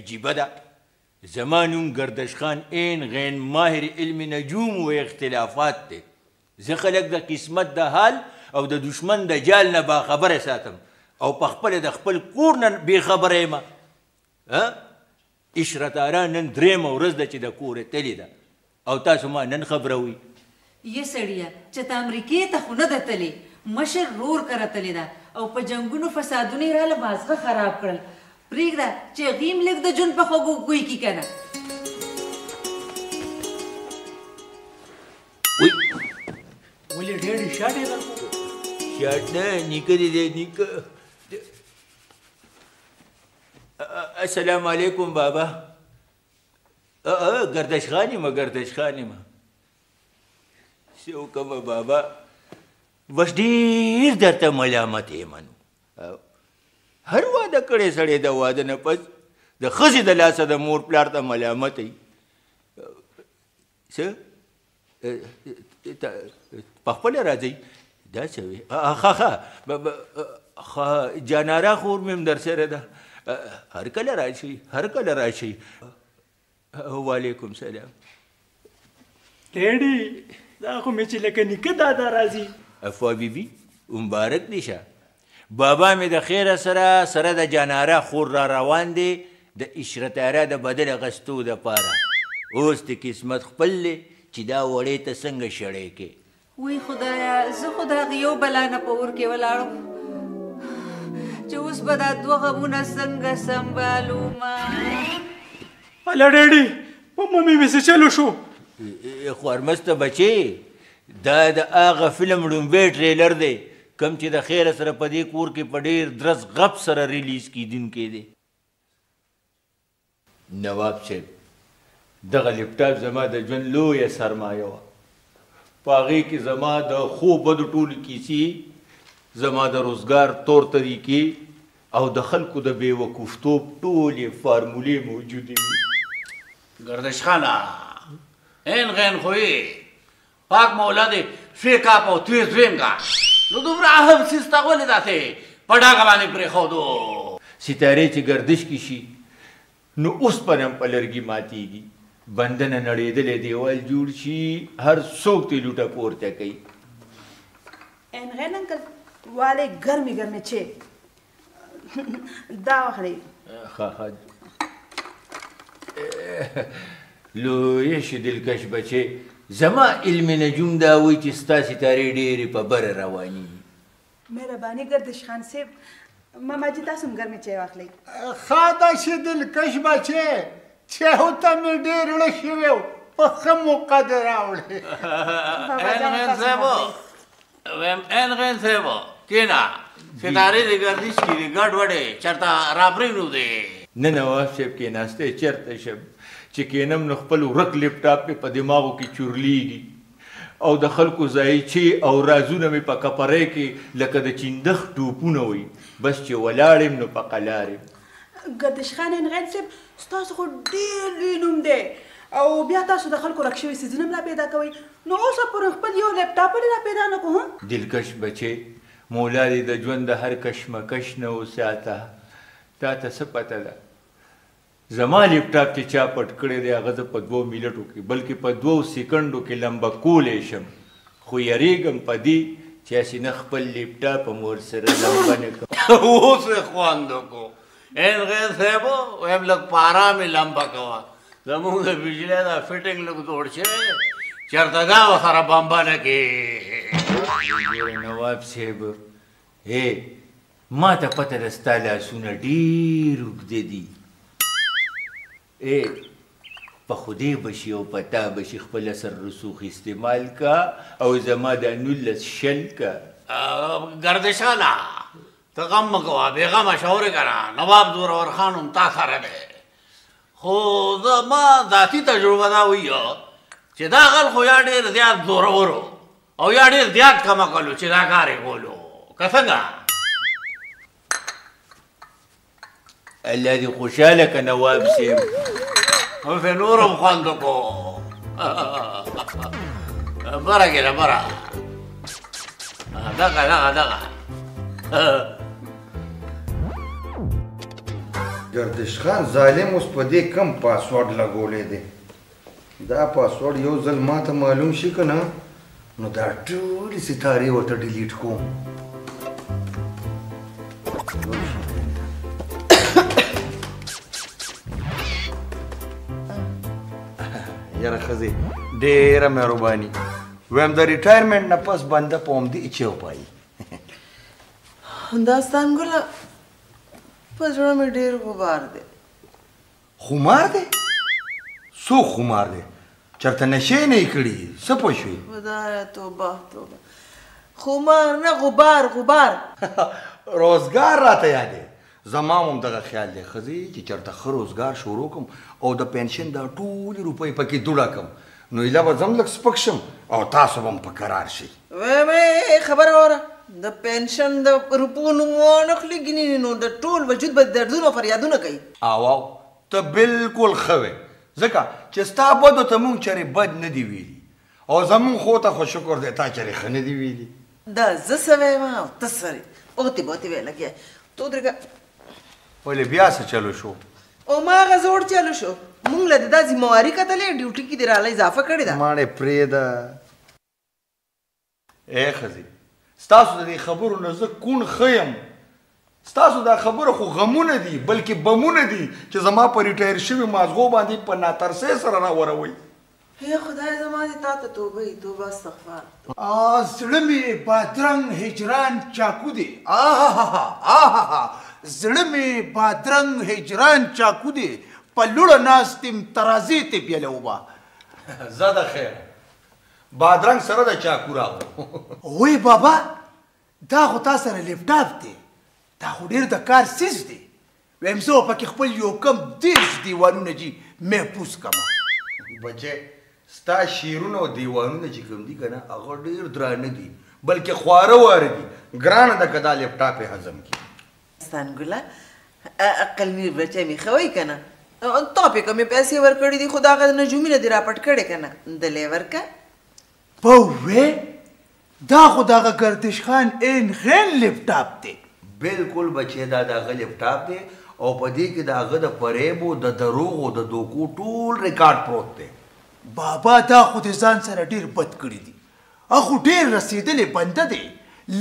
عجیبه ده. زما نوم ګردش خان عین غین ماهر علم نجوم و اختلافات دی. زه خلک د قسمت د حال او د دشمن د جال نه باخبره ساتم او په خپله د خپل کور نه بېخبره یم. عشرت آرا نن درېیمه ورځ ده چې د کوره تللې ده او تاسو ما نن خبروئ. یه سړیه، چې ته امریکې ته خو نه ده تللې، مشر ورور کره تللې ده او په جنګونو فسادونو یې راله مازغه خراب کړل. پرېږده چې هغې هم لږ د ژوند په خوږو کوی کي که نه. ولې ډېرې شاټ یې درکړو؟ شاټ نه، نیکه دې دی، نیکه. السلام علیکم بابا. ګردش خان یم، ګردش خان یم. څه وکړم بابا، بس ډېر درته ملامت یم. نو هر واده کړی سړی د واده نه پس د ښځې د لاسه د مور پلار ته ملامت وي. څه په خپله راځئ؟ دا څه وې؟ ښه ښه ښه، جاناره خور مې هم در سره ده، هر کله راشئ، هر کله راشئ. وعلیکم سلام. ډیډي، دا خو مې چې لکه نیکه دادا راځي. افوا بیبي، مبارک دې شه. بابا مې د خیره سره سره د جاناره خور را روان دی د عشرت آرا د بدل اخیستو دپاره. اوس دې قسمت خپل دی چې دا وړې ته څنګه شړی کې. وی خدایه، زه خو د هغې یو بلا نه په اور کې ولاړم چې اوس به دا دوه غمونه څنګه سنبالومه. هله ډیډي، په ممي مې څه چل وشو؟ خوارمسته بچې، دا د هغه فلم ړومبی ټریلر دی کوم چې د خیره سره په دې کور کې په ډېر درز غپ سره ریلیز کېدونکی دی. نواب صاحب، دغه لپټاپ زما د ژوند لویه سرمایه وه. په هغې کې زما د ښو بدو ټولې کیسې، زما د روزګار طور طریقې او د خلکو د بېوقوفتوب ټولې فارمولې موجودې وې. ګردش خانه، عین غین خو یې پاک مولا دې فیکا په تیز ویم کا، نو دومره اهم څیز تا ولې داسې په ډاګه باندې پرېښودو؟ ستارې چې ګردش کې شي نو اوسپنه هم په لرګي ماتېږي، بندنه نړېدلی دیوال جوړ شي، هر څوک ترې لوټه پورته کوي. عین غین انکل، والې ګرمې ګرمې چې دا واخلئ. ښه ښه، لویه شي دلکش بچې، زما علم نجوم دا وایي چې ستا ستارې ډېرې په بره روانې دي. مهرباني ګردش خان صاحب. ماما جي، تاسو هم ګرمې چای واخلئ. ښه ده چې دلکش بچې، چایو ته مې ډېر زړه شوی و، په ښه موقع دې راوړې. عین غین صاحب، ویم عین غین صاحب، کښېنه. ستارې دې ګردش کې دي، ګډ وډې چېرته راپرېږدو دې. نه نواب صاحب، کښېناستی چېرته شم؟ چې کښېنم نو خپل ورک لپټاپ مې په دماغو کې چورلېږي او د خلکو ځایچې او رازونه مې په کپرۍ کې لکه د چیندخ ټوپونه وي. بس چې ولاړ یم نو په قلار یم. ګردش خان عین غین صاحب، ستاسو خو ډېر لوی نوم دی او بیا تاسو د خلکو ورک شوي څیزونه هم را پیدا کوئ، نو اوسه پورې خپل یو لپټاپ ولې را پیدا نه کړو؟ دلکش بچې، مولا دې د ژوند د هر کشمکش نه وساته. تا ته څه پته ده، زما لپټاپ چې چا پټ کړی دی هغه زه په 2 منټو کې، بلکې په 2 سیکنډو کې لمبه کولی شم، خو یریږم په دې چې هسې نه خپل لپټاپ هم ورسره لمبه نه کړم. اوس یې خوند وکړو. عین غین صاحب، وایم لږ په آرام یې لمبه کوه، زموږ د بجلۍ دا فټینګ لږ زوړ شوی دی، چېرته دا ورسره بمبه نه کړي. نواب صاحب، ما ته پته ده ستا لاسونه ډېر اوږده دي. په خدای به شي او په تا به شي، خپل اثر رسوخ استعمال کا او زما دا 19 شل کا. ګردشانه، ته غم مه کوه، بېغمه شه، اورې که نه؟ نواب زورور خان هم تا سره دی، خو زما ذاتي تجربه دا وایي چې دا غل خو یا ډېر زیات زورور و او یا ډېر زیات کم عقل و چې دا کار یې کولو، که څنګه؟ الله دې خوشحاله که نواب صاحب. اوس یې نور هم خوند وکړو. بره کښېنه، بره. دغه دغه دغه. د ګردش خان ظالم اوس په دې کم پاسورډ لګولی دی. دا پاسورډ یو ځل ما ته معلوم شي که نه نو دا ټولې ستارې ورته ډیلیټ کوم. یاره ښځې ډېره مهرباني، وایم د ریټایرمنټ نه پس بنده په همدې چې وپایي. داستان ګله په زړه مې ډېر غبار دی. خمار دی؟ څوک خمار دی؟ چېرته نشې نه یې کړي؟ څه پوه شوې؟ خدایه توبه توبه، خمار نه غبار غبار. روزګار راته یادې. زما هم دغه خیال دی ښځې چې چېرته ښه روزګار شروع کړم او د پنشن دا ټولې روپۍ پکې دوړه کړم، نو ایله به زه هم لږ سپک شم او تاسو به هم په کرار شئ. وایم خبره واوره، د پنشن د روپو نوم وانخلي ګینې نو د ټول وجود به دردونه او فریادونه کوي. او او ته بالکل ښه وې، ځکه چې ستا بدو ته مونږ چېرې بد نه دي ویلي او زمونږ ښو ته خو شکر دی تا چېرې ښه نه دي ویلي. دا زه څه وایم او ته څه وایې، اوتې بوتې وایې لګیا. ته ودرېږه. ولې بیا څه چلو شو؟ او ما هغه زوړ چلو شو، مونږ له دې دا ذمهواري کتلې، ډیوټي کې دې راله اضافه کړې ده. ماڼې پرېږده. ای ښځې ستاسو د دې خبرو نه زه کوڼ ښه یم. ستاسو دا خبره خو غمونه دي بلکې بمونه دي چې زما په ریټایر شوي مازغو باندې په ناترسۍ سره راوروئ. ای خدای زما دې تا ته توبه وي، توبه استغفار. زړه مې بادرنګ هجران چاکو دی. آهاها آهاها، زړه مې بادرنګ هجران چاکو دی، په لوړه ناست یم ترازې ته بیله وبه. زه د خیره بادرنګ سره د چاکو راغلو. وی بابا دا خو تا سره لپټاپ دی، دا خو ډېر د کار څیز دی. وایم زه به پکې خپل یو کم 30 دیوانونه جي محفوظ کړم. بچی ستا شعرونه او دیوانونه چې کوم دي که نه هغه ډېر درانه دي بلکې خواره واره دي، ګرانه ده که دا لپټاپ یې هضم کړي. ستانګله عقل میر بچی مې ښه وایي که نه؟ تا پې کمې پیسې ورکړي دي خو د هغه نجومي نه دې راپټ کړی که نه، دلی ورکه. په وې دا خو د هغه ګردش خان عین غین لپټاپ دی. بالکل بچی دا د هغه لپټاپ دی او په دې کې د هغه د فریبو د دروغو د دوکو ټول ریکارډ پروت دی. بابا دا خو د ځان سره ډېر بد کړي دي، هغه خو ډېر رسېدلی بنده دی،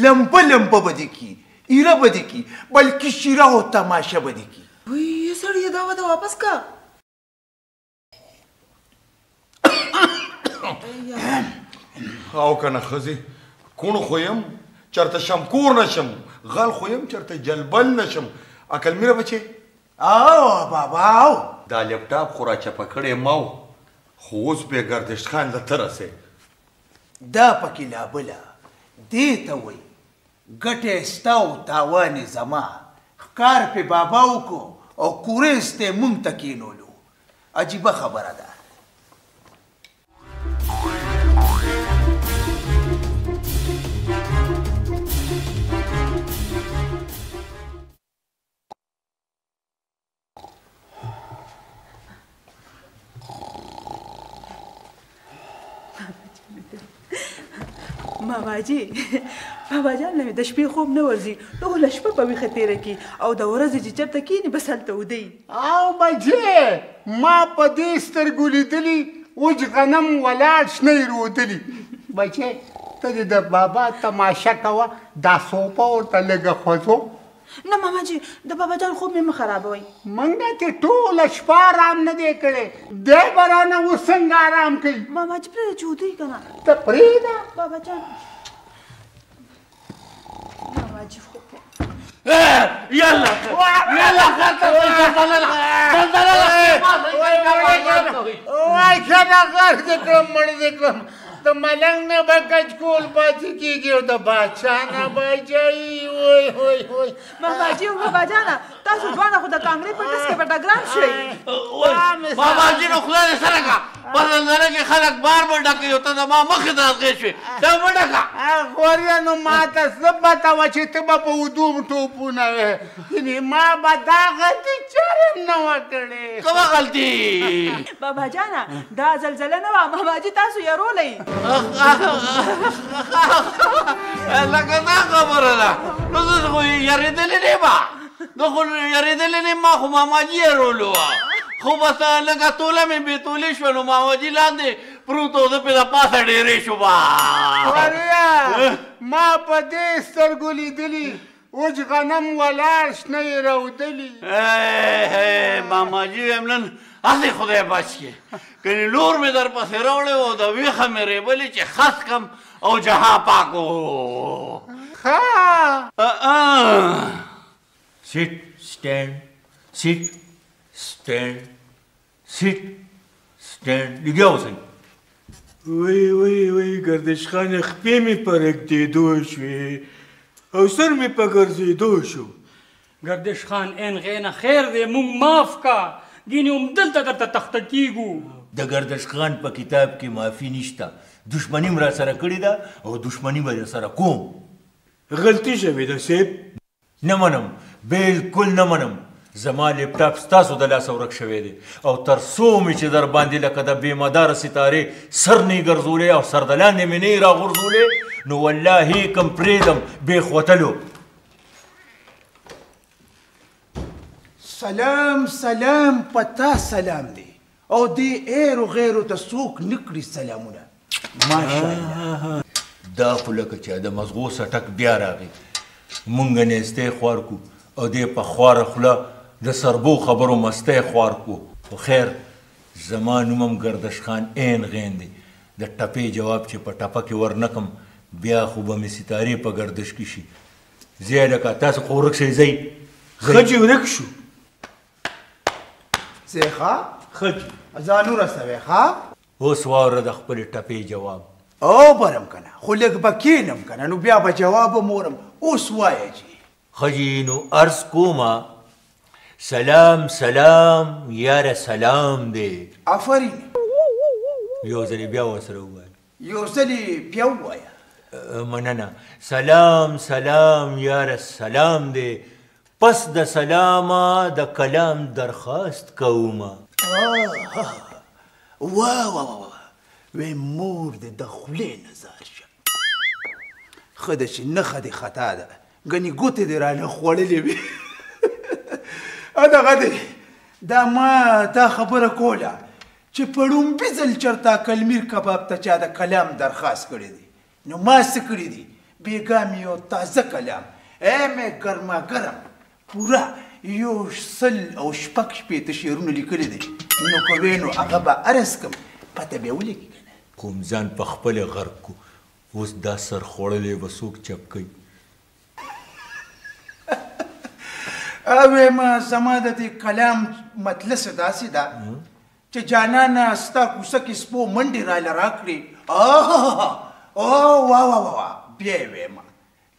لمبه لمبه به دې کړي، ایره به دې کړي، بلکې شیره او تماشه به دې کړي. وی سړیه دا وده واپس کا. او که نه ښځې کوڼ خو یم چېرته شمکور نه شم، غل خو یم چېرته جلبل نه شم. عقل میره بچې. او بابا او دا لپټاپ خو راچپه کړی ما و، خو اوس بې ګردش خان له ته رسې. دا پکې لا بله دې ته وایي ګټه یې ستا او تاوان یې زما، ښکار پې بابا وکړو او کورېز ته یې مونږ ته کېنولو. عجیبه خبره ده. ماماجي بابا جان له مې د شپې خوب نه ورځي، ټوله شپه په ویښه تېره کړي او د ورځې چې چېرته کښېني بس هلته ویده وي. او بچې ما په دې سترګو لیدلي وچ غنم ولاړ شنه یې رودلي. بچې ته دې د بابا تماشه کوه، دا سوپه ورته لږه خوځو. نه ماماجي د بابا جان خوب مې مه خرابوئ. موږ ترې ټوله شپه آرام نه دی کړی، دی به رانه اوس څنګه آرام کوي؟ ماماجي پرېږده چې ویده وي که نه. ته پرېږده. بابا جان ماماجي خوب. یلا یلا خطر وای ښه غر دې کړم مړ دې کړم. د ملنګ نه به کچکول پاتې کېږي او د بادشاه نه به جایي. وای وای وای ماماجي او بابا جانه تاسو دواړه خو د کانګرې په ټس کې په ټګران شئ. ماماجي نو خدای دې سره کړه، په زلزله کې خلک بار منډه کوي او ته زما مخې ته راتلی شوې، ته منډه کړه. خوریا نو ما ته څه پته وه چې ته به په اوږدو ټوپونه وې، یعنې ما به دا غلطي چېرې هم نه وه کړې. کومه غلطي؟ بابا جانه دا زلزله نه وه، ماماجي تاسو یرولی. لکه دا خبره ده نو زه خو یې یارېدلی نه یم. زه خو یارېدلی نه یم، ما خو ماماجي یارولو وه، خو بس لږه توله مې بې تولې شوه، نو ماماجي لاندې پروت و، زه پرې د پاسه ډېرې شوم. وریا ما په دې سترګو لیدلي وچ غنم ولاړ شنه یې رودلي. ماماجي ویم نن هسې خدای بچ کړي، کنې لور مې در پسې راوړی و، د ویښه مې رېبلې چې خس کم او جهان پاکو. ښه sit stand sit stand sit stand لګیا اوسئ. وی وی وی ګردش خان، خپې مې په رږدېدو شوې او سر مې په ګرځېدو شو. ګردش خان این غینه خیر دی، موږ معاف کا، ګینې همدلته درته تخته کېږو. د ګردش خان په کتاب کې معافي نشته، دښمني م راسره کړې ده او دښمني به درسره کوم. غلطي شوې ده صاحب. نه منم، بالکل نه منم. زما لپټاپ ستاسو د لاسه ورک شوی دی او تر څو مې چې در باندې لکه د بې مداره ستارې سر نه ګرځولی او سر د لاندې مې نه راغورځولی، نو والله کم پرېږدم بې خوتلو. سلام سلام پتا سلام دی، او دې ایرو غیرو ته څوک نه کړي سلامونه. ماشاءالله. دا خو لکه چې د مزغو څټک بیا راغی، مونږ نیستۍ خوار کو او دې په خواره خوله د سربو خبرو مستۍ خوار کو. خو خیر، زما نوم هم ګردش خان عین غین دی، د ټپې جواب چې په ټپه کې ورنه کړم بیا خو به مې ستارې په ګردش کې شي. ځئ هلکه، تاسو خو ورک شئ. ځئ ښه چې ورک شو. ځئ ښه ښه جي ځان ورسوئ. ښه اوس واوره د خپلې ټپې جواب. او برم که نه، خو لږ به کښېنم که نه، نو بیا به جواب هم اورم. اوس وایه جي. ښه جي، نو عرض کومه. سلام سلام یاره سلام دی. آفرین. یو ځل بیا ورسره ووایه. یو ځل بیا ووایه. مننه. سلام سلام یاره سلام دی، پس د سلامه د کلام درخواست کومه. وا وا وا، وی مور دې د خولې نه ځار شه. ښه ده چې نښه دې خطا ده، ګنې ګوتې دې رانه خوړلې وي. دغه دی دا ما دا خبره کوله چې په ړومبي ځل چېرته کلمیر کباب ته چا د کلام درخواست کړی دی، نو ما څه کړي دي، بېګا مې یو تازه کلام ای مې ګرما ګرم پوره 166 شعرونه لیکلي دي، نو که وې نو هغه به عرض کړم، پته به یې ولګي که نه. کوم ځان په خپلې غرق کو، اوس دا سر خوړلی به څوک چپ کوي؟ ویم زما د دې کلام مطلع څه داسې ده چې جانانه ستا کوڅه کې سپو منډې راله راکړې. او وا وا وا، بیا یې ویم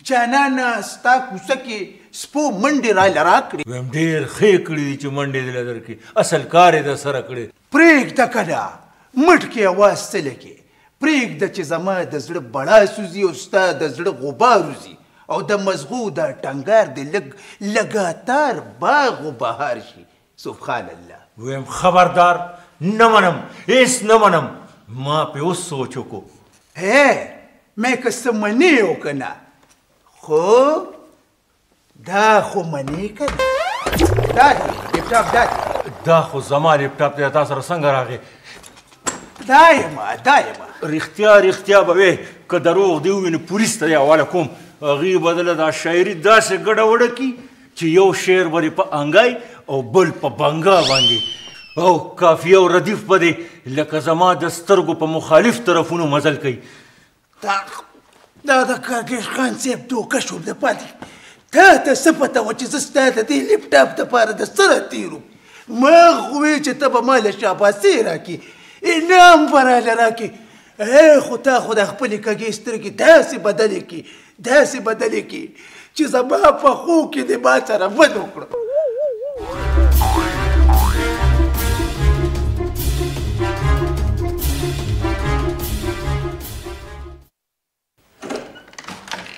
جانانه ستا کوڅه کې سپو منډې راله راکړې. ویم ډېر ښې کړي دي چې منډې دې له درکړي، اصل کار یې در سره کړی. پرېږده که نه، مټ کې اواز څه لګې، پرېږده چې زما د زړه بړاس وځي او ستا د زړه غبار وځي او د مزغو دا ټنګار دې لږ لګاتار باغ و بهار شي. سبحان الله. ویم خبردار، نه منم، هېڅ نه منم. ما پې اوس سوچ وکړو. هې مې که څه منې او که نه، خو دا خو منې که نه. دا دی لپټاپ، دا دی. دا خو زما لپټاپ دی، تا سره څنګه راغی؟ دا یمه، دا یمه. رښتیا رښتیا به وې، که دروغ دې ووي نو پولیس ته یې حواله کوم. هغې به دله دا شاعري داسې ګډه وډه کړي چې یو شعر به دې په انګای او بل په بنګا باندې، او قافیه او ردیف به دې لکه زما د سترګو په مخالف طرفونو مزل کوي. دا د کاکیش خان صاحب دوکه شو د پاتې. تا ته څه پته وه چې زه ستا د دې لپټاپ دپاره د څه راتېرو؟ ما خو وې چې ته به ما له شاباسۍ راکړې، انعام به راله راکړې. خو تا خو د خپلې کږې سترګې داسې بدلې کړې، داسې بدلې کړې چې زما په خوب کې دې ما سره بد وکړو.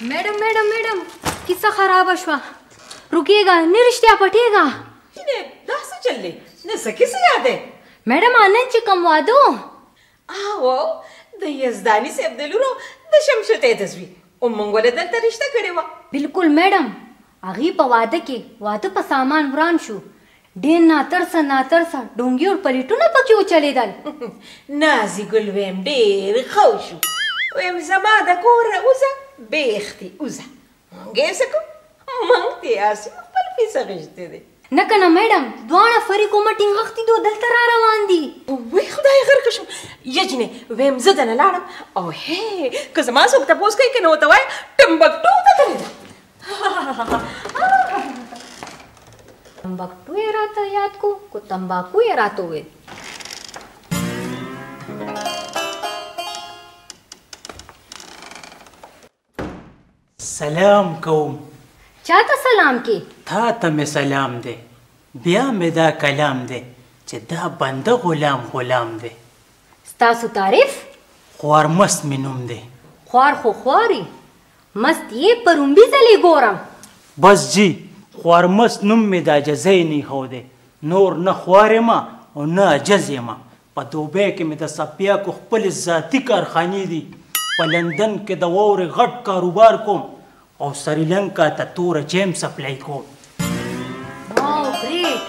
میډم میډم میډم، کیسه خرابه شوه. رکیږه، نه رښتیا پټېږه. دا څه چل دی؟ نه څه کیسه یادې؟ میډم نن چې کوم واده و، او د یزداني صاحب د لور او د شمشتۍ د زوی، او موږ ولې دلته رشته کړې وه. بالکل میډم، هغې په واده کې واده په سامان وران شو، ډېر ناترسه ناترسه ډونګي او پلیټونه پکې وچلېدل. نازي ګل ویم ډېر ښه وشو، ویم زما د کوره وځه بېختې وځه، مونږ یې څه کوو، مونږ ترې هسې خپل فیس اخیستی دی. نه که نه میډم، دواړه فریقو مټې نغښتي دي، دلته را روان دي. وی خدای غرق شم یجنې، ویم زه دنه لاړم او هې که زما څوک تپوس کوي که نه ورته وایه ټمبکټو ته تللې ده. تمباکو یې راته یاد کو که تمباکو یې راته وویل؟ سلام کوم. چاته سلام کې؟ تا ته مې سلام دی، بیا مې دا کلام دی چې دا بنده غلام غلام دی. ستاسو تعریف؟ خوار مست مې نوم دی. خوار خو خواري، مست یې په رومبي ځلې ګورم. بس جی، خوار مست نوم مې د عاجزۍ نه دی، نور نه خوار یم او نه عاجز یم. په دوبۍ کې مې د سپیاکو خپلې ذاتي کارخانې دي، په لندن کې د واورې غټ کاروبار کوم او سریلانکا ته توره جیم سپلای کوم. واو ګریټ،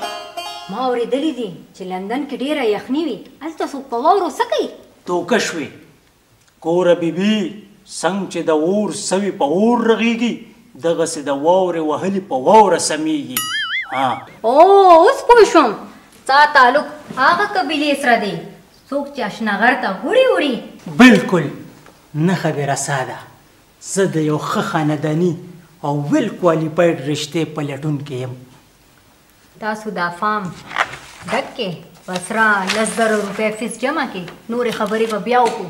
ما اورېدلي دي چې لندن کې ډېره یخني وي، هلته څوک په واورو څه کوي؟ توکه شوې ګوره بیبي، څنګه چې د اور سوي په اور رغېږي، دغسې د واورې وهلي په واوره سمېږي. او اوس پوه شوم، ستا تعلق هغه قبیلې سره دی څوک چې اشنغر ته غوړي وړي. بلکل، نښه دې رسا ده. زه د یو ښه خانداني او ویل کوالیفایډ رشتې په لټون کې یم. تاسو دا فارم ډک کې، ورسره 10,000 روپۍ فیس جمع کړئ، نورې خبرې به بیا وکړو.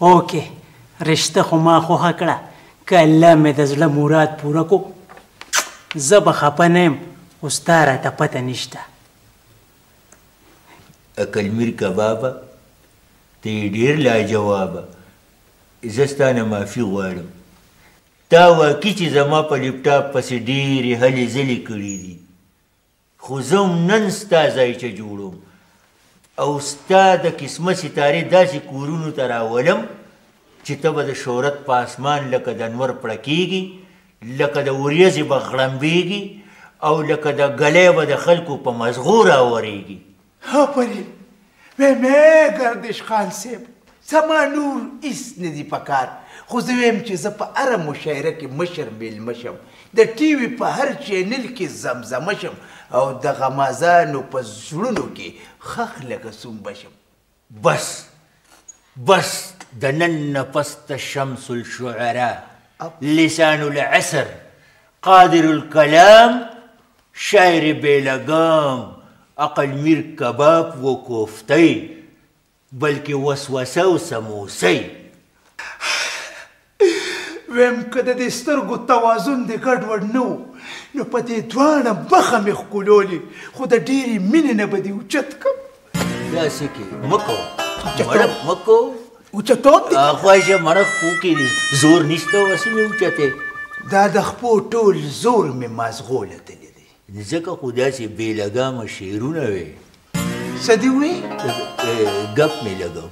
اوکې، رشته خو ما خوښه کړه، که الله مې د زړه مراد پوره کو زه به خفه نه یم، خو ستا راته پته نشته. اکلمیر کبابه، ته یې ډېر لاجوابه، زه ستا نه معافي غواړم. تا واقعي چې زما په لپټاپ پسې ډېرې هلې ځلې کړې دي، خو زه هم نن ستا ځایچه جوړوم او ستا د قسمت ستارې داسې کورونو ته راولم چې ته به د شهرت په اسمان لکه د نور پړکېږي، لکه د وریځې به غړمبېږي او لکه د ګلۍ به د خلکو په مزغو راورېږي. آفرین، ویم ای ګردش خان صاحب، زما نور هیڅ نه دي په کار، خو زه وایم چې زه په هره مشاعره کې مشر مېلمه شم، د ټي وي په هر چینل کې زمزمه شم او د غمازانو په زړونو کې ښخ لکه سومبه شم. بس بس، د نن نه پس ته شمس الشعراء، لسان العصر، قادر الکلام، شاعر بېلګام، عقل میر کباب و کوفتۍ، بلکې وسوسه او سموسۍ. ویم که د دې سترګو توازن دې ګډوډ نه و نو په دې دواړه مخه مې ښکلولې، خو د ډېرې مینې نه به دې اوچت کړم. داسې کې مه کوه، مړه مه کوه. اوچتوم دې خواهشه مړه خپو کې زور نشته، هسې مې اوچتې. دا د خپو ټول زور مې مازغو له تللی دی، ځکه خو داسې بې لګامه شعرونه وې. څه دې وویل؟ ګپ مې لګاو.